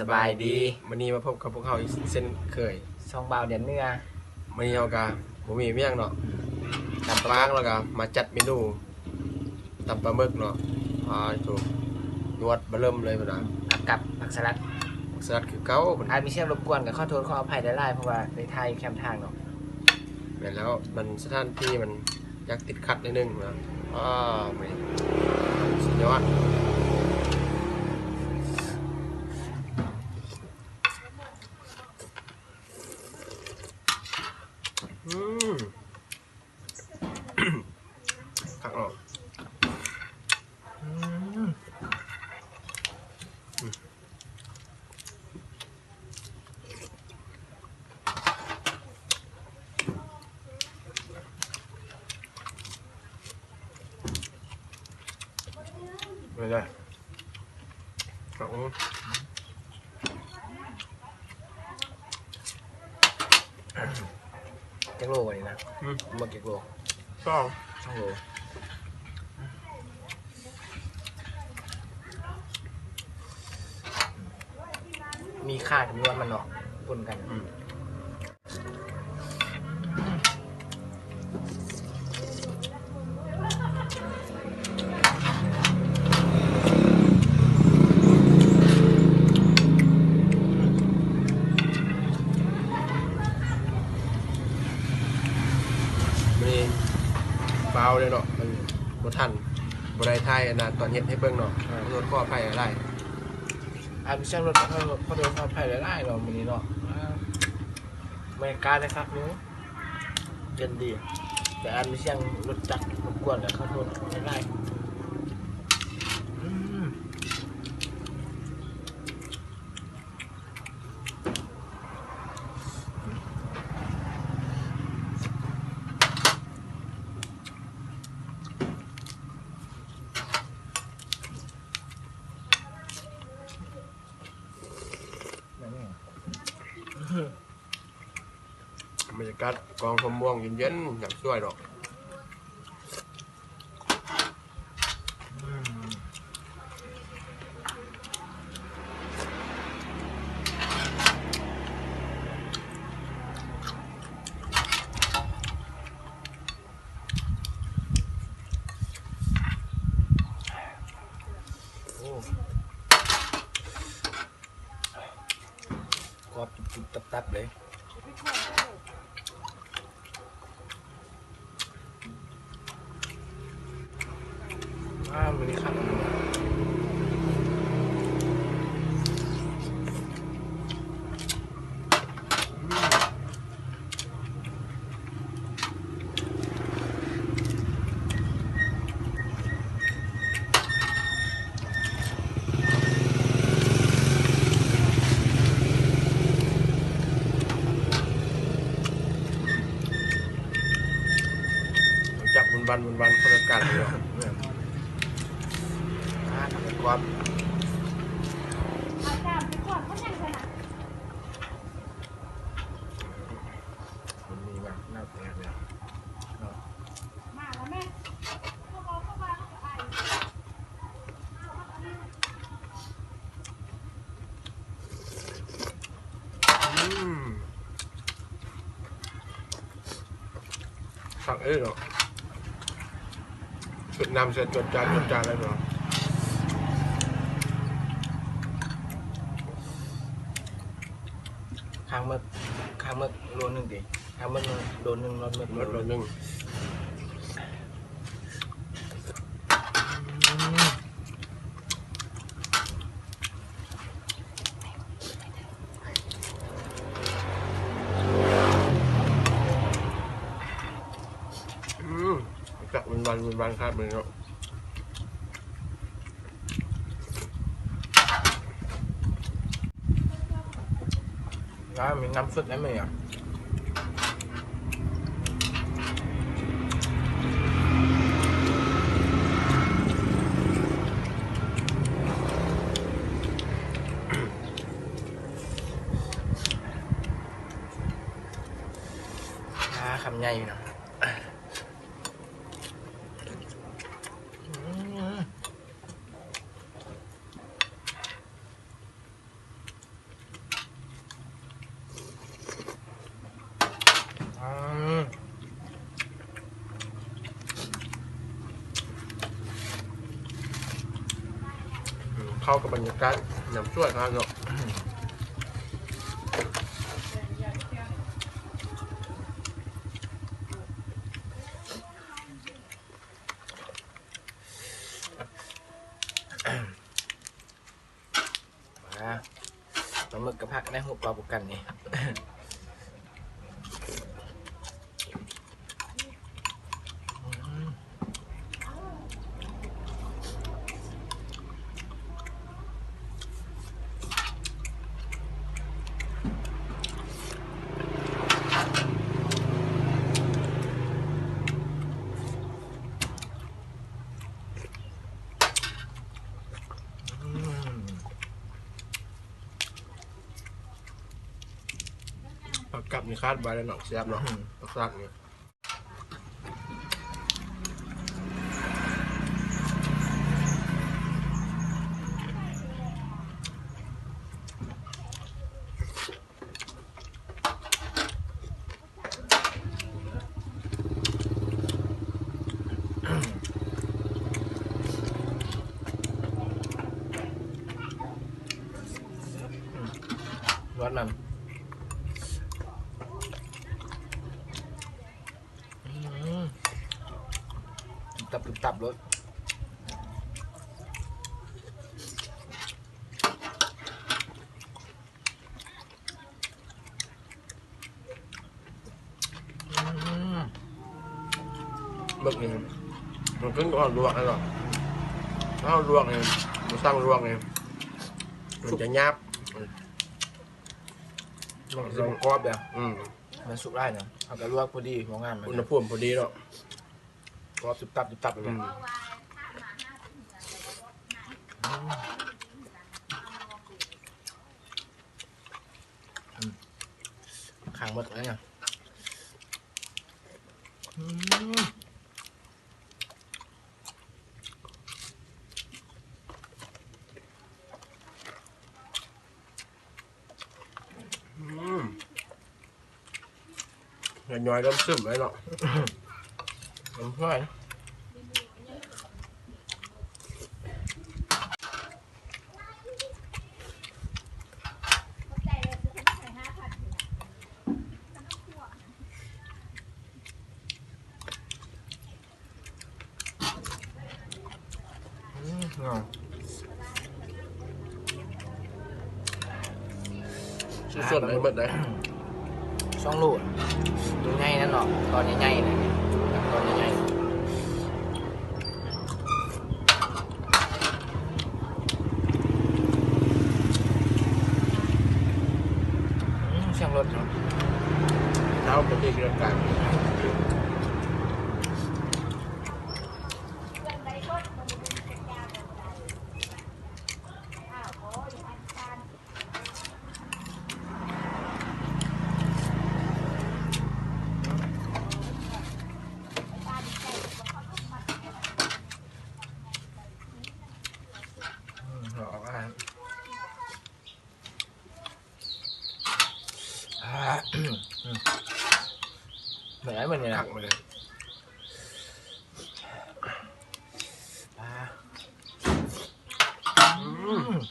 ສະບາຍດີ ມື້ນີ້ມາພົບກັບພວກເຮົາອີກເຊັ່ນເຄີຍ ຊ່ອງບ່າວແດນເໜືອ. ມື້ນີ້ເຮົາກະບໍ່ມີຫຍັງເນາະ ອືມ ຕຳປາໝຶກ ແລ້ວກະມາຈັດເມນູຕຳປາໝຶກເນາະ. ອາໂທ້ ຍວດບະເລີ່ມເລີຍພຸ້ນນະ ອືມ ກັບຜັກສະລັດ ຜັກສະລັດຄືເກົ່າພຸ້ນ. ອາດມີສຽງລົບກວນກະຂໍໂທດຂໍອະໄພຫຼາຍໆ ເພາະວ່າໄດ້ຖ່າຍຢູ່ແຄມທາງເນາະ. ແມ່ນແລ້ວ ມັນສະຖານທີ່ມັນ ຢາກຕິດຂັດໜ້ອຍໜຶ່ງນະ. ອ້າວ ແມ່ນ ສຸດຍອດ. ອືມ ຄັກເນາະ. ອືມ ເປັນໄງ? ຈັກໂລວະນີ້ນະ? ອືມ ໝົດຈັກໂລ? ສອງ ສອງໂລ. ມີຄ່າຈຳນວນມັນເນາະ ປົນກັນ. ອືມ ມື້ນີ້ຟ້າວເລີຍເນາະ ມັນບໍ່ທັນ ບໍ່ໄດ້ຖ່າຍອັນນະ ຕອນເຮັດໃຫ້ເບິ່ງເນາະ. ອ່າ ຂໍໂທດຂໍອະໄພຫຼາຍໆ ອາດມີສຽງລົບ ຂໍໂທດຂໍອະໄພຫຼາຍໆເນາະ ມື້ນີ້ເນາະ. ອ່າ ບັນຍາກາດໄດ້ຄັກຢູ່ ເຢັນດີ ແຕ່ອາດມີສຽງລົດຈັກລົບກວນ ກະຂໍໂທດຫຼາຍໆ. ອືມ ບັນຍາກາດກອງໝາກມ່ວງເຢັນໆ ຢາກຊ່ວຍດອກ. ໂອ້ ກອບຕຸບໆຕັບໆເລີຍ. ອາ ມື້ນີ້ຄັກ. ຮູ້ຈັກບຸນບັນບຸນບັນ ຄົນລະກັນເນາະ. ແມ່ນ ອາ ກວາດ ອາຈານໄປກວາດເຂົາຫຍັງຊັ້ນນະ? ມັນມີແບບໜ້າແປກເນາະ ມາແລ້ວແມ່. ອືມ ຄັກເອີເນາະ ເຮັດນ້ຳໃສ່ຈວດຈາດ ຈວດຈາດເລີຍເນາະ. ຄາງໝຶກ ຄາງໝຶກໂລໜຶ່ງຕິ ຄາງໝຶກໂລໜຶ່ງ ລອດໝຶກໂລໜຶ່ງ ອືມ ຈັກມັນມັນ ມັນມັນຄັກເລີຍເນາະ. ແລ້ວມີນ້ຳຊຸບໃນມື້ນີ້ ອາ ຄຳໃຫຍ່ຢູ່ນະ. ອືມ. ເຂົ້າກັບບັນຍາກາດຍາມສວນຂະໜາດເນາະ. ອ່າ ປາໝຶກກັບຜັກໄດ້ຮູບກວ່າຜູ້ກັນນີ້. ຜັກກັບນີ້ຂາດບໍ່ໄດ້ເນາະ ແຊບເນາະ ອືມ ຜັກກັບນີ້. ລວດນຳ ອືມ ຕຶບຕັບ ຕຶບຕັບໂລດ. ອືມ ເບິ່ງນີ້ ມັນຂຶ້ນກ່ອນລວກແລ້ວເນາະ. ຖ້າເຮົາລວກນີ້ ບໍ່ຊ່າງລວກນີ້ ມັນຈະຫຍາບ ມັນຊິບໍ່ກອບເດ້. ອືມ ມັນສຸກຫຼາຍນະ ເຮົາກໍລວກພໍດີ ພໍງາມ ອຸນຫະພູມພໍດີເນາະ ກອບຕຶບຕັບ ຕຶບຕັບເລີຍ. ອືມ ອືມ ຄ້າງໝົດເລີຍ. ອືມ ອືມ ຍ້ອຍໆ ເລີ່ມຊຶມແລ້ວເນາະ ນ້ຳຫ້ວຍ. ອືມ ສຸດໆ ໃຫ້ໝົດເລີຍ ສອງໂລ ໂຕໃຫຍ່ນັ້ນເນາະ ຕອນໃຫຍ່ໆ ຕອນໃຫຍ່ໆ. ອືມ ສຽງລົດເນາະ ເອົາໄປທີ່ເຮືອນກາງ. ອືມ ເອົາອອກ ອາ ອືມ ເໝືອນ ເໝືອນນີ້ນະ ຄັກເລີຍ ອາ ອືມ.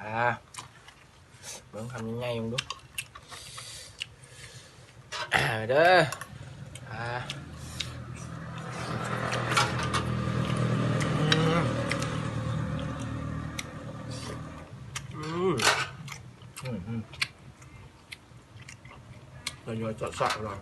ອ່າ ເບິ່ງຄຳໃຫຍ່ໆ ເບິ່ງດູ ເປັ ເດີ ອ່າ ອືມ ອືມ ອືມ ອືມ ສະຫຍອຍສະສະເນາະ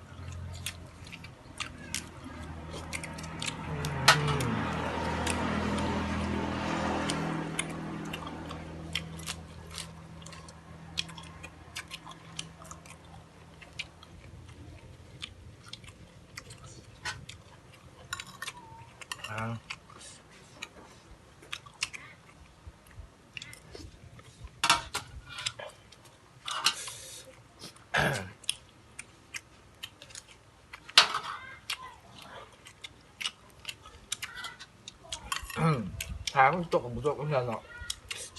ອືມ. ຖ້າມັນຕົກກໍບໍ່ຕົກຄືກັນເນາະ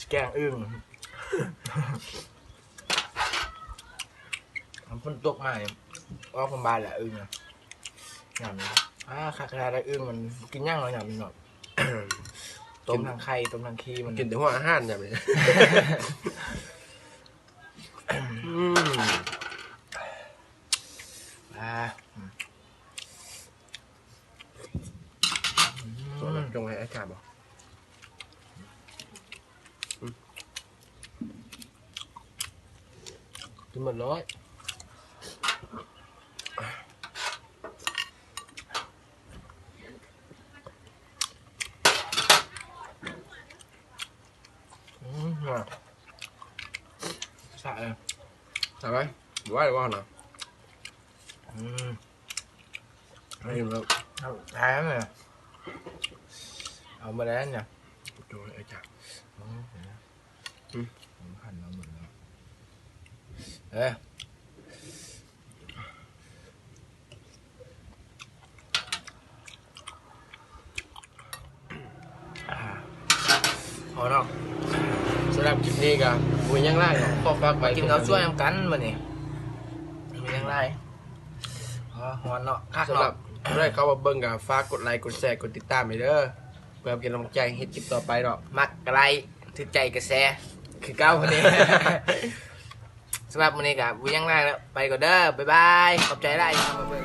ຊິແກງອຶ່ງ ມັນຝົນຕົກມານີ້ ອອກນຳບ້ານແຫຼະອຶ່ງນະ ຍາມນີ້ ອາ ຄັກຂະໜາດໃດ ອຶ່ງມັນກິນຫຍັງເນາະຍາມນີ້ເນາະ ຕົ້ມທັງໄຂ່ ຕົ້ມທັງຄີມັນ ກິນແຕ່ຫົວອາຫານຍາມນີ້ ອືມ ອາ ອືມ ອືມ ຈົ່ງໃຫ້ອາຈານບໍ່? ອືມ ກິນໝົດເລີຍ ອືມ ສະເອີຍ ສະໄປ ບໍ່ໄຫວແລ້ວນະ ອືມ ໄດ້ຍິນແລ້ວ ເອົາ ໄດ້ແລ້ວ ເອົາມາແລ້ວນະ ໂດຍ ອາຈານ ອືມ ອືມ ຫັນມາໝົດແລ້ວ ເອີ. ອ່າ ພໍເນາະ ສຳລັບຄລິບນີ້ກໍບໍ່ມີຫຍັງຫຼາຍເນາະ ຂໍຝາກໄວ້ ກິນເຂົ້າສວຍນຳກັນມື້ນີ້ ບໍ່ມີຫຍັງຫຼາຍ ອໍ ຮ້ອນເນາະ ຄັກເນາະ ສຳລັບຜູ້ໃດເຂົ້າມາເບິ່ງກໍຝາກກົດໄລ ກົດແຊ ກົດຕິດຕາມໃຫ້ເດີ ເພື່ອເປັນກຳລັງໃຈເຮັດຄລິບຕໍ່ໄປເນາະ ມັກກໍໄລ ຖືກໃຈກໍແຊ ຄືເກົ່ານີ້ ສຳລັບມື້ນີ້ກໍບໍ່ມີຫຍັງຫຼາຍແລ້ວ ໄປກ່ອນເດີ ບາຍບາຍ ຂອບໃຈຫຼາຍທີ່ເຂົ້າມາເບິ່ງ.